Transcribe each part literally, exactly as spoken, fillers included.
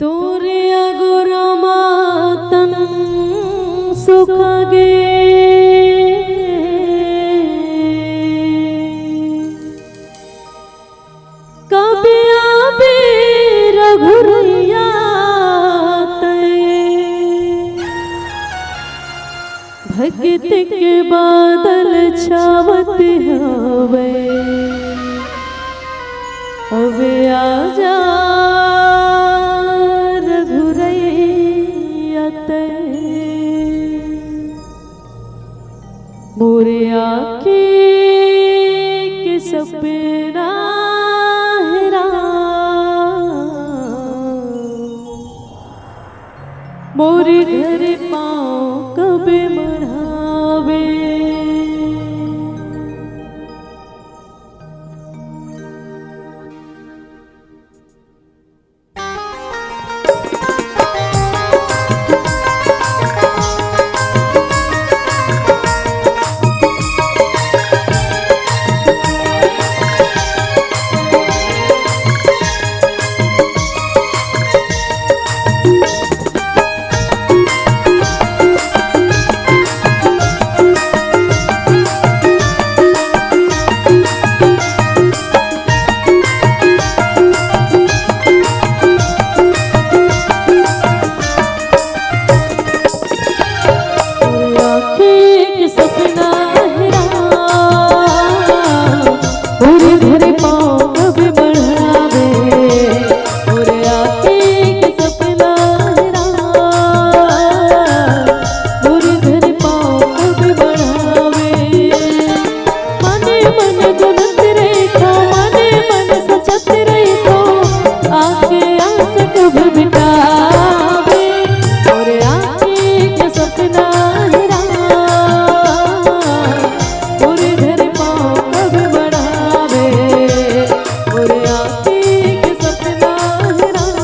तोरे अगोरा मा तन सुखा गे, कब आबे रघुरैया तैं। भक्ति के बादल छावत हवे, अब आजा रघुरैया तैं। मोरे आँखी के सपना हे राम, मोरे घर पाँव कब मढ़ाबे। आँखें के सपना हे राम, मोरे घर पाँव कब मढ़ाबे। मोरे आँखें के सपना हे राम, मोरे घर पाँव कब मढ़ाबे। मने मन गुनत रहिथों, मने मन सोचत रहिथों, आँखे आँस कब मिटाबे। मोरे आँखी के सपना हे राम, मोरे घर पाँव कब मढ़ाबे। मोरे आँखी के सपना हे राम,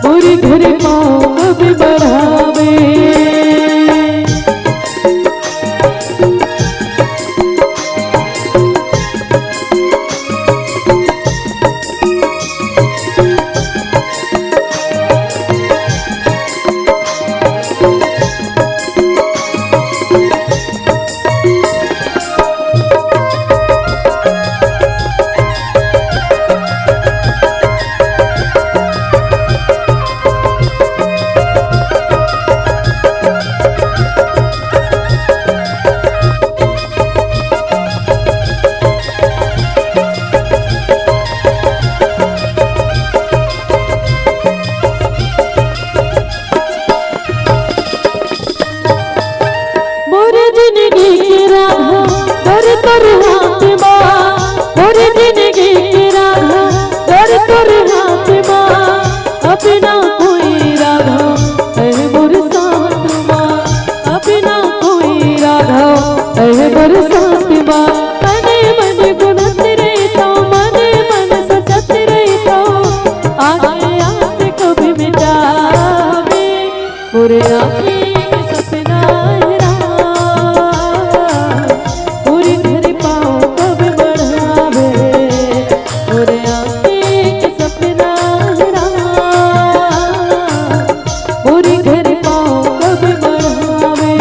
मोरे घर पाँव कब मढ़ाबे। मोर जिनगी के राधा तोर तोर हाथ मा, मोर जिनगी के राधा तोर तोर हाथ मा। अब ना कोई राधा हे मोर साथ मा, अब ना कोई राधा हे मोर साथ मा। मने मन गुनत रहिथों, मने मन सोचत रहिथों, आँखे आँस कब मिटाबे। मोरे आँखी के सपना हे राम, मोरे घर पाँव कब मढ़ाबे। मोरे आँखी के सपना हे राम, मोरे घर पाँव कब मढ़ाबे।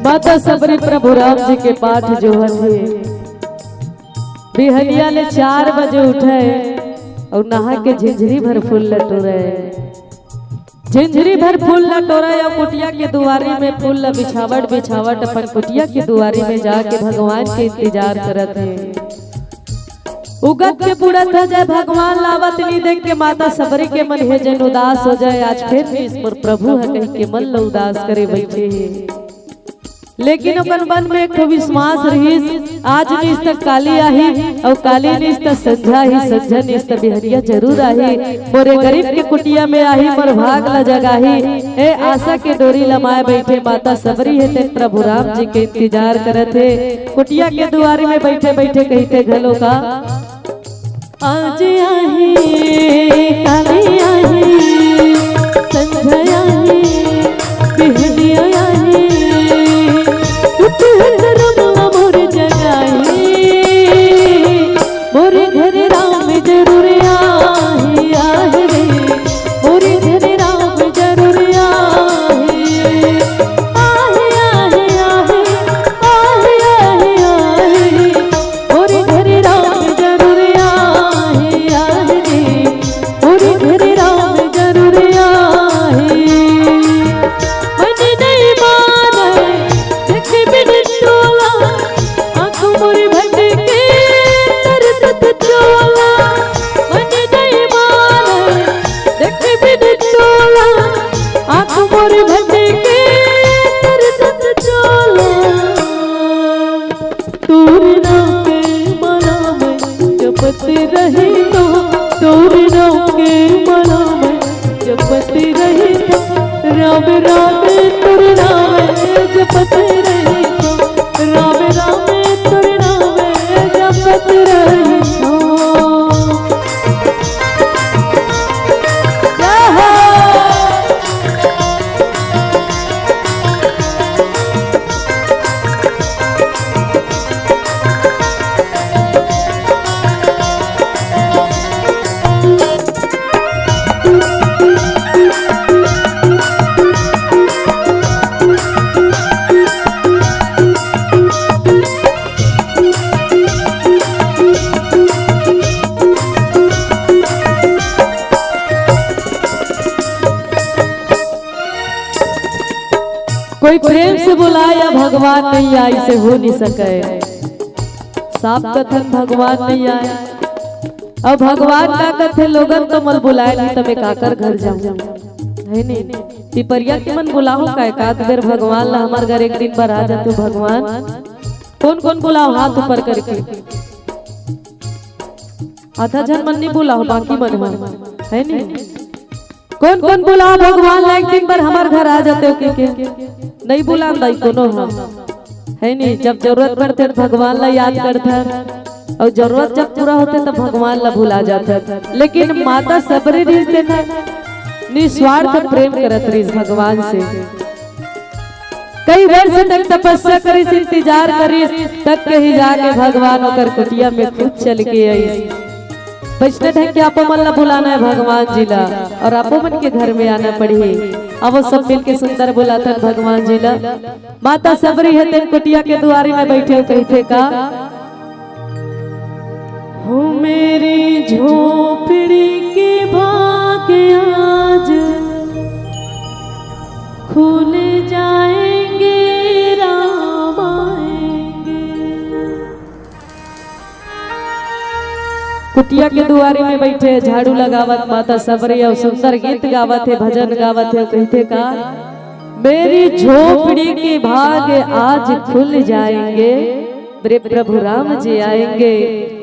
माता सबरी प्रभु राम जी के पाठ जो हे, बिहनिया ले चार बजे उठय अउ नहा के झिझरी भर फूल ल टोरय। झिझरी भर फूल ल टोरय अउ कुटिया के दुवारी में फूल ल बिछावत बिछावत अपन कुटिया के दुवारी में जाके भगवान के इंतजार करत हे। उगत के बुड़त हो जाए, भगवान ला आवत नी देख के माता सबरी के मन हे जन उदास हो जाए। आज फेर नीस मोर प्रभु ह कहि के मन ला उदास करे बइठे हे। लेकिन ओकर मन में एक ठो विश्वास रहिस, आज नीस त काली आही, अउ काली नीस त संझा ही, संझा नीस त बिहनिया जरूर आही। मोरे गरीब के कुटिया में आही, मोर भाग ला जगाही। ए आशा के डोरी लमाए बइठे माता सबरी हे, तेन प्रभु राम जी के इंतजार करत हे। कुटिया के दुआरी में बइठे बइठे कहिथे घलो का, आज आही, काली आही, संझा आही, बिहनिया आही, उठ उठ रमला मोर जगाही, मोर घर राम जरूर आही, आही रे, मोर घर राम जरूर आही, आही, आही, आही, आही, आही, आही। मोर घर राम जरूर आही, आही रे। मोर घर राम जरूर आही। मन नहीं माने देख बिन टोला, आँख मोर भटके तरसत चोला। मन नहीं माने देख बिन टोला, आँख मोर भटके तरसत चोला। तोर नाम के माला में जपत रही तो, तोर नाम के माला में जपत रही तो, राम राम तोर नाम जपत रही तो, राम राम तोर नाम जपत रही तो। जय हो। कोई प्रेम से बोला या भगवान नहीं आए, इसे हो नहीं सके। साफ कथन भगवान नहीं आए। अब भगवान का कथे, लोगन तो मल बुलाए नहीं, त मैं काकर घर जाऊं, है नहीं? पिपरिया के मन बुलाहूं का, एकाध बेर भगवान ला हमर घर एक दिन बर आ जाते भगवान। कौन कौन बुलाओ हाथ ऊपर करके? आधा झन मन नहीं बुलाओ, बाकी मन ह, है नहीं? कौन कौन बुलाओ भगवान ला एक दिन बर हमर घर आ जाते हो के, के? नहीं बुलान दाई कोनो ह, है नहीं? जब जरूरत पड़थे त भगवान ला याद करथन, अउ जरूरत जब पूरा होथे त भगवान ला भुला जाथन। लेकिन माता सबरी रिहिस तेन निस्वार्थ प्रेम करत रिहिस भगवान से। कई वर्ष तक तपस्या करिस, इंतजार करिस, तब कहीं जाके भगवान ओकर कुटिया में खुद चल के आइस। वैष्णव है कि आपो मन ला बुलाना है भगवान जी ला, और आपो मन के घर में आना पड़ही। अब वो सब मिलके सुंदर बुलाथन भगवान जी ला। माता सबरी हे तेन कुटिया के दुआरी में बइठे हो, कहिथे का? हो मेरी झोपड़ी के भाग आज खुल जाएंगे, राम आएंगे। कुटिया के दुआरी में बइठे, झाड़ू लगावत माता सबरी अउ सुंदर गीत गावत हे, भजन गावत हे, कहिथे का? मेरी झोपड़ी के भाग आज खुल जाएंगे, मेरे प्रभु राम जी आएंगे,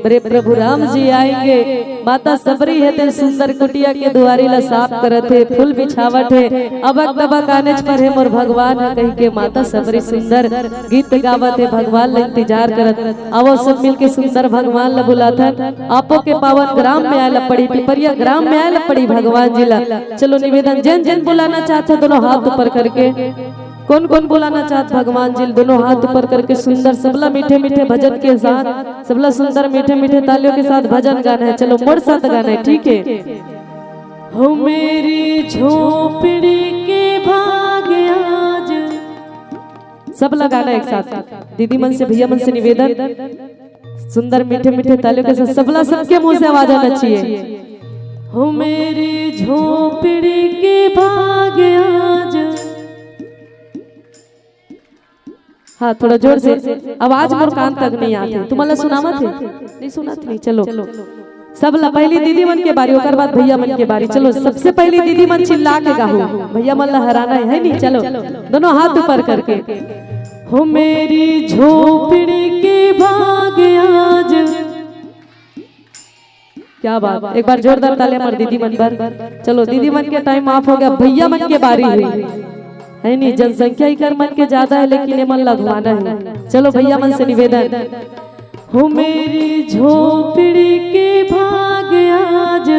मेरे प्रभु राम जी आएंगे। माता सबरी हे तेन सुंदर कुटिया के दुआरी ला साफ करत हे, फूल बिछावत हे। अबक तबक आनेच पर हे मोर भगवान ह कहिके माता सबरी सुंदर गीत गावत हे, भगवान ला इंतजार करत। आवो सब मिलके सुंदर भगवान ला बुलाथन। आपो के पावन ग्राम में आए ला पड़ी, पिपरिया ग्राम में आए ला पड़ी भगवान जी ला। चलो निवेदन, जेन जेन बुलाना चाहत हो दोनों हाथ ऊपर करके। कौन कौन बुलाना चाहत भगवान जी ल? दोनों हाथ ऊपर करके सुंदर सबला मीठे मीठे भजन के साथ, सबला सुंदर मीठे मीठे तालियों के साथ भजन गाना है। चलो मोर साथ गाना है, ठीक है? हो मेरी झोपड़ी के भाग आज। सबला गाना एक साथ, दीदी मन से, भैया मन से निवेदन, सुंदर मीठे मीठे तालियों के साथ सबला, सबके मुंह से आवाज आना चाहिए। हो मेरी झोपड़ी के भाग आज, हाँ, थोड़ा जोर से। आवाज मोर कान तक नहीं आती। तुमन ला सुनावत हे? नहीं सुनात नहीं। चलो, सब ला पहली दीदी मन के बारी, ओकर बाद भैया मन के बारी। चलो, सबसे पहली दीदी मन चिल्ला के गाहू, भैया मन ला हराना है, है नहीं? चलो, दोनों हाथ ऊपर करके। हो मेरी झोपड़ी के भाग आज। क्या बात, एक बार जोरदार ताली हमार दीदी मन बर। चलो, दीदी मन के टाइम ऑफ हो गया, भैया मन के बारी हुई, है नहीं? जनसंख्या इकर मन के ज्यादा है, लेकिन ये मन लगवाना है। चलो, भैया मन से निवेदन। हो मेरी झोपड़ी के भाग आज।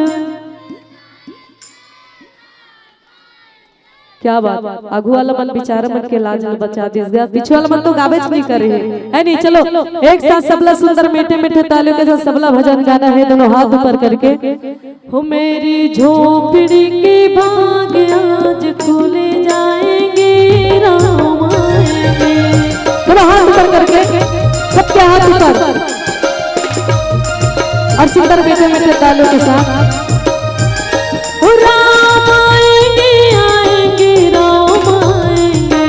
क्या बात, आगू वाला मन बेचारा मन के लाज ल बचा दिस गा, पीछे वाला मन तो गाबेच नहीं करे है, है नहीं? चलो, एक साथ सबला सुंदर मीठे मीठे तालियों के साथ सबला भजन गाना है, दोनों हाथ ऊपर करके। हो मेरी झोपड़ी के भाग आज खुले जाएंगे, राम आएंगे। दोनों हाथ ऊपर करके, सबके हाथ ऊपर। और सुंदर मीठे मीठे तालों के साथ। ओ राम आएंगे, आएंगे, राम आएंगे।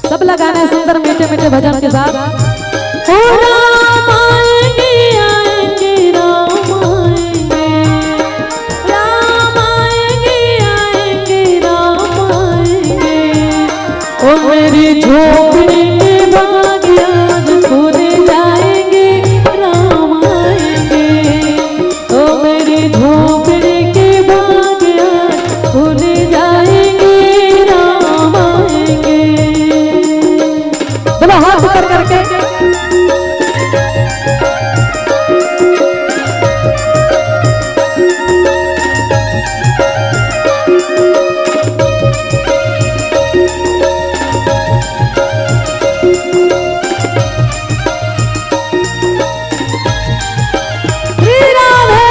सब लगाना है सुंदर मीठे मीठे भजन के साथ। ओ राम आएंगे, आएंगे, राम आएंगे। राम आएंगे, आएंगे, राम आएंगे। ओ मेरी झोपड़ी के भाग आज खुल जाएंगे, राम आएंगे। ओ मेरी झोपड़ी के भाग आज खुल जाएंगे, राम आएंगे। दोनों हाथ ऊपर करके। श्री राधे।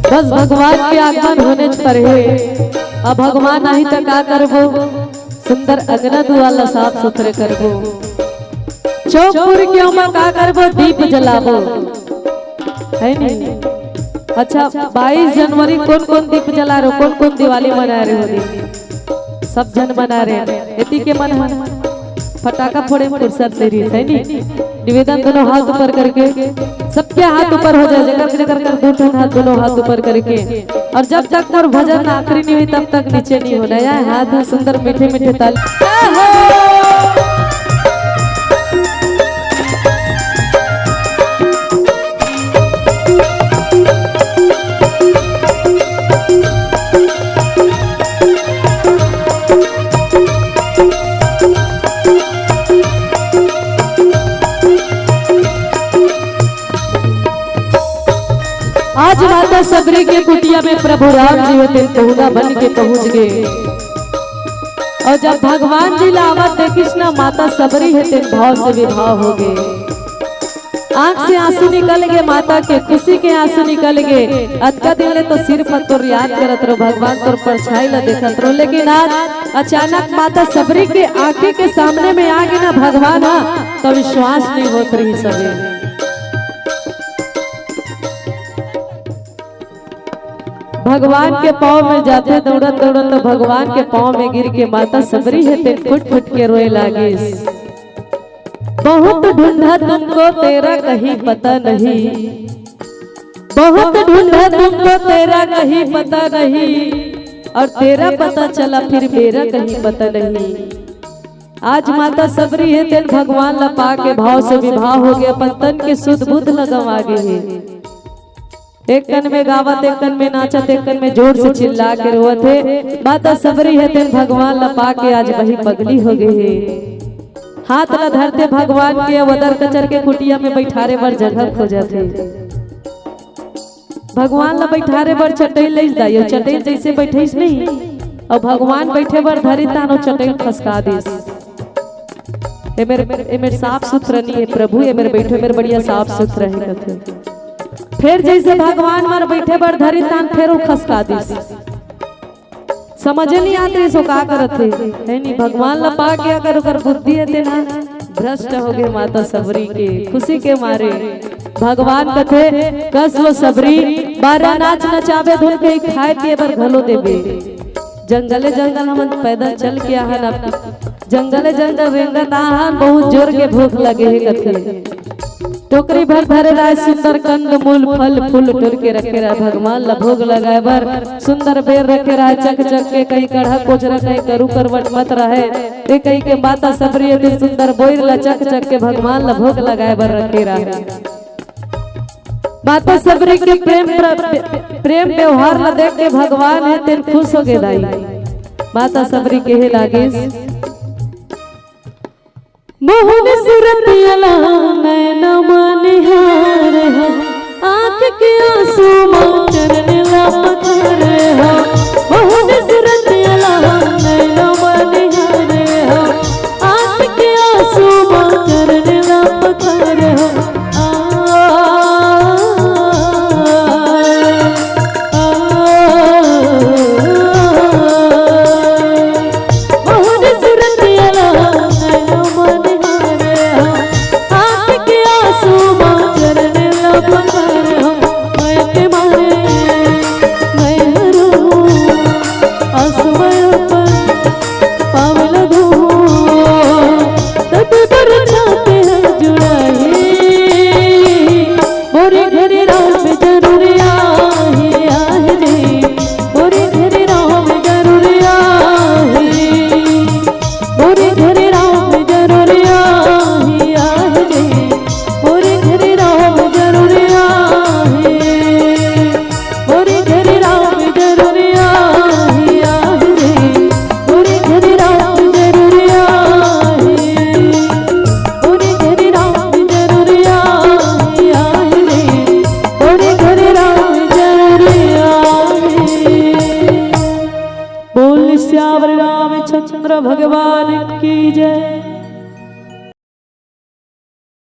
बस भगवान के आगमन होनेच पर हे। अब भगवान आही त का करबो? सुंदर अंगना दुआर ला साफ सुथरे करबो। चौक पूरी के ओमा का करबो? दीप जलाबो, है नी? अच्छा, बाईस जनवरी कोन कोन दीप जला रहे हो, कोन कोन दिवाली मना रहे हो? दीप सब झन मना रहे हैं। एती के मन ह फटाका फोड़े में फुर्सत ले रही है नी। निवेदन, दोनों हाथ ऊपर करके, सबके हाथ ऊपर हो जाए, जेकर जेकर कर दू ठन हाथ, दोनों हाथ ऊपर करके। और जब तक मोर भजन आखिरी नहीं हुई, तब तक नीचे नहीं होना है। हाथ में सुंदर मीठे मीठे ताली। आज माता सबरी के कुटिया में प्रभु राम जी हे तेन पहुना बन के पहुंच गए। और जब भगवान जी ला आवत देखिस ना, माता सबरी हे तेन भाव से विभाव हो गए। आंख से आंसू निकल गए, माता के खुशी के आंसू निकल गए। अतका दिन ले तो सिर्फ तोर याद करत रहो, भगवान तोर परछाई ला देखत रहो, लेकिन आज अचानक माता सबरी के आंखी के सामने में आ गए ना भगवान, हा तो विश्वास नहीं होत रही सबे। भगवान के पाँव में जाथे दौड़त दौड़त, तो भगवान के पाँव में गिर के माता सबरी हे तेन फुट फुट के रोए लागिस। बहुत ढूंढा तुमको, तेरा कहीं पता नहीं। बहुत ढूंढा तुमको, तेरा कहीं पता नहीं। और तेरा पता चला, फिर मेरा कहीं पता नहीं। आज माता सबरी हे तेन भगवान ला पा के भाव से विभाव हो गए, अपन तन के सुध बुध ला गंवा गे हे। एक कन में गावत, एक कन में नाचत, एक कन में जोर से चिल्ला के रोवत हे। माता सबरी हे तेन भगवान ला पाके आज वही पगली हो गई हे। हाथ ला धरते भगवान के, अउ अदर कचर के कुटिया में बैठारे बर जगह खोजत हे। भगवान ला बैठारे बर चटई लइस दाई, अउ चटई जइसे बैठइस नहीं, अउ भगवान बैठे बर धरिस तान अउ चटई खसका दिस। एमेर, एमेर साफ सुथरा नहीं हे प्रभु, एमेर बैठो, एमेर बढ़िया साफ सुथरा हे कथे। फेर जइसे भगवान मन बैठे बर धरिस तान फेर ओ खसका दिस। समझे नहीं आत हे, सो का करत हे, हे नहीं? भगवान ला पाके अगर ओकर बुद्धि हे तेन भ्रष्ट हो गए माता सबरी के खुशी के मारे। भगवान कथे, कस वो सबरी, बारा नाच नचाबे धुन के खाए पिए बर घलो देबे। जंगले जंगल हमन पैदल चल के आहन, अब जंगले जंगल रेंगत आहन, बहुत जोर के भूख लगे हे कथे। टोकरी भर धरे राय सुंदर कंद मूल फल फूल टोर के रखे राय, भगवान ला भोग लगाए बर सुंदर बेर रखे राय, चक चक के कहीं कढ़ा कोचरा, कहीं करू करवट मत रहे। ए कही के माता सबरी ए सुंदर बोइर ला चक चक के भगवान ला भोग लगाए बर रखे राय। माता सबरी के प्रेम प्र-, प्रेम व्यवहार ला देख के भगवान हे तेन खुश हो गए दाई। माता सबरी कहे लागिस, मोहन सुरतिया ला नैना मा निहार हो, आँख के आंसू मा चरण ला पखार हो। मोहन सुरतिया ला नैना मा निहार हो, आँख के आंसू मा चरण ला पखार हो। आ, आ, आ, मोहन सुरतिया ला नैना मा निहार हो, आँख के आंसू मा चरण ला पखार हो। मैं के मारे मैं हरू, आंसू मैं अपन पाँव लगू, तब पर छाते हैं जुड़ाई। मोरे घर राम जरूर आहे, आहे रे। मोरे घर राम जरूर आहे। मोरे घर राम जरूर आहे, आहे रे। मोरे घर राम जरूर आहे। मोरे घर राम जरूर आहे, आहे रे। मोरे घर राम जरूर आहे। मोरे घर राम जरूर आहे, आहे रे। मोरे घर राम जरूर आहे। बोल सियावर रामचंद्र भगवान की जय।